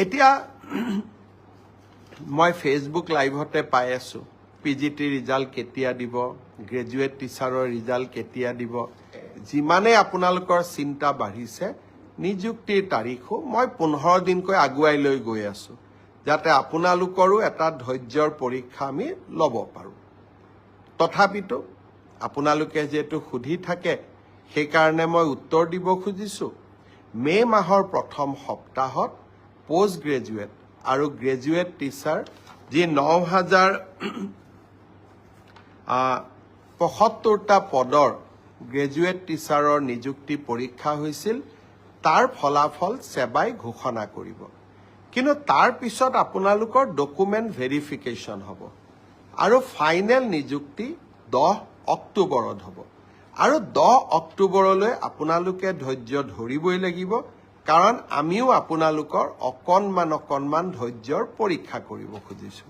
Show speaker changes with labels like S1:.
S1: এতিয়া মই ফেচবুক লাইভতে পাই আছোঁ, পিজিটি ৰিজাল্ট কেতিয়া দিব, গ্ৰেজুৱেট টিচাৰৰ ৰিজাল্ট কেতিয়া দিব। যিমানেই আপোনালোকৰ চিন্তা বাঢ়িছে, নিযুক্তিৰ তাৰিখো মই 15 দিনকৈ আগুৱাই লৈ গৈ আছোঁ, যাতে আপোনালোকৰো এটা ধৈৰ্যৰ পৰীক্ষা আমি ল'ব পাৰোঁ। তথাপিতো আপোনালোকে যিহেতু সুধি থাকে, সেইকাৰণে মই উত্তৰ দিব খুজিছোঁ। মে' মাহৰ প্ৰথম সপ্তাহত পষ্ট গ্ৰেজুৱেট আৰু গ্ৰেজুৱেট টিচাৰ যি 9075টা পদৰ গ্ৰেজুৱেট টিচাৰৰ নিযুক্তি পৰীক্ষা হৈছিল, তাৰ ফলাফল ছেবাই ঘোষণা কৰিব। কিন্তু তাৰ পিছত আপোনালোকৰ ডকুমেণ্ট ভেৰিফিকেশ্যন হ'ব আৰু ফাইনেল নিযুক্তি 10 অক্টোবৰত হ'ব। আৰু 10 অক্টোবৰলৈ আপোনালোকে ধৈৰ্য ধৰিবই লাগিব, কাৰণ আমিও আপোনালোকৰ অকণমান অকণমান ধৈৰ্যৰ পৰীক্ষা কৰিব খুজিছোঁ।